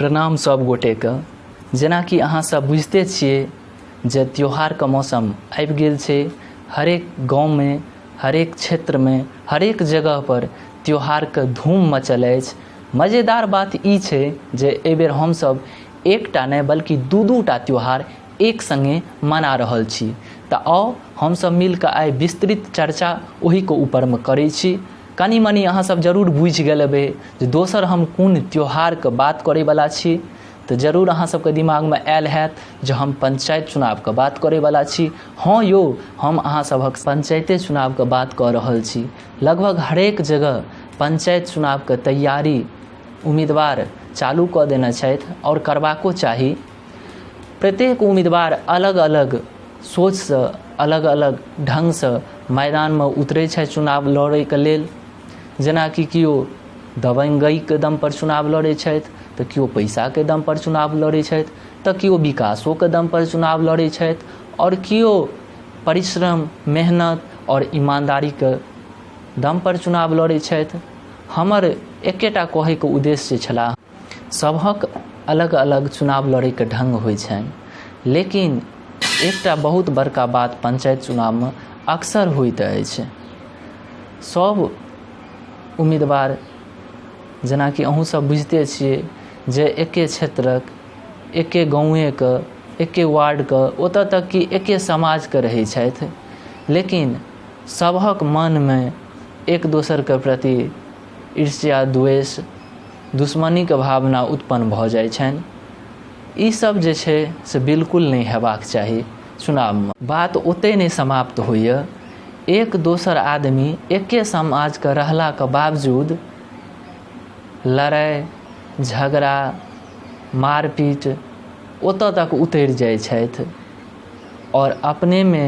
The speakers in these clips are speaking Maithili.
प्रणाम सब गोटेके। जेनाकि अहाँ सब बुझिते छियै जे त्योहारके मौसम आबि गेल छै। हरेक गाँवमे, हरेक क्षेत्रमे, हरेक जगहपर त्योहारके धूम मचल अछि। मजेदार बात ई छै जे एहिबेर हमसब एकटा नहि बल्कि दू दू टा त्योहार एक सङ्गे मना रहल छी। तऽ आउ हमसब मिलकऽ आइ विस्तृत चर्चा ओहिके ऊपरमे करै छी। कनि मनि अहाँ सब जरूर बुझि गेल हेबै जे दोसर हम कोन त्योहारके बात करैवला छी। तऽ जरूर अहाँ सबके दिमागमे आयल हैत जे हम पंचायत चुनावके बात करैवला छी। हँ यौ, हम अहाँ सभक पंचायते चुनावके बात कऽ रहल छी। लगभग हरेक जगह पंचायत चुनावके तैयारी उम्मीदवार चालू कऽ देने छथि आओर करबाको चाही। प्रत्येक उम्मीदवार अलग अलग सोचसँ, अलग अलग ढङ्गसँ मैदानमे उतरै छथि चुनाव लड़ैके लेल। जेनाकि केओ दबंगईके दमपर चुनाव लड़ै छथि, तऽ केओ पैसाके दमपर चुनाव लड़ै छथि, तऽ केओ विकासोके दमपर चुनाव लड़ै छथि, आओर केओ परिश्रम, मेहनत आओर ईमानदारीके दमपर चुनाव लड़ै छथि। हमर एकेटा कहैके उद्देश्य छलाह, सभक अलग अलग चुनाव लड़ैके ढङ्ग होइ छनि, लेकिन एकटा बहुत बड़का बात पंचायत चुनावमे अक्सर होइत अछि। सभ उम्मीदवार, जेनाकि अहूँ सब बुझिते छियै जे एके क्षेत्रक, एके गाँवेके, एके वार्डके, ओतऽ तक कि एके समाजके रहै छथि, लेकिन सभक मनमे एक दोसरके प्रति ईर्ष्या, द्वेष, दुश्मनीके भावना उत्पन्न भऽ जाइ छनि। ई सब जे छै से बिल्कुल नहि हेबाक चाही चुनावमे। बात ओतहि नहि समाप्त होइए। एक दोसर आदमी एके समाजके रहलाके बावजूद लड़ाइ झगड़ा, मारपीट ओतऽ तक उतरि जाइ छथि आओर अपनेमे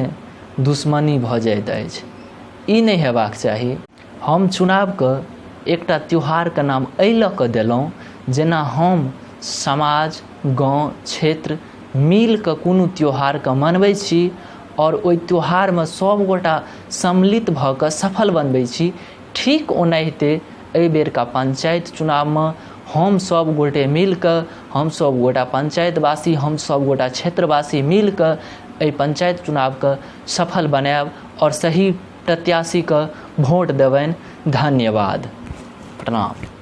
दुश्मनी भऽ जाइत अछि। ई नहि हेबाक चाही। हम चुनावके एकटा त्योहारके नाम एहि लऽ कऽ देलहुँ, जेना हम समाज, गाँव, क्षेत्र मिलकऽ कोनो त्योहारके मनबै छी आओर ओहि त्योहारमे सभगोटा सम्मिलित भऽ कऽ सफल बनबै छी, ठीक ओनाहिते एहि बेरका पंचायत चुनावमे हम सभ गोटे मिलकऽ, हम सभ गोटा पंचायतवासी, हम सभ गोटा क्षेत्रवासी मिलकऽ एहि पंचायत चुनावके सफल बनायब आओर सही प्रत्याशीके भोट देबनि। धन्यवाद, प्रणाम।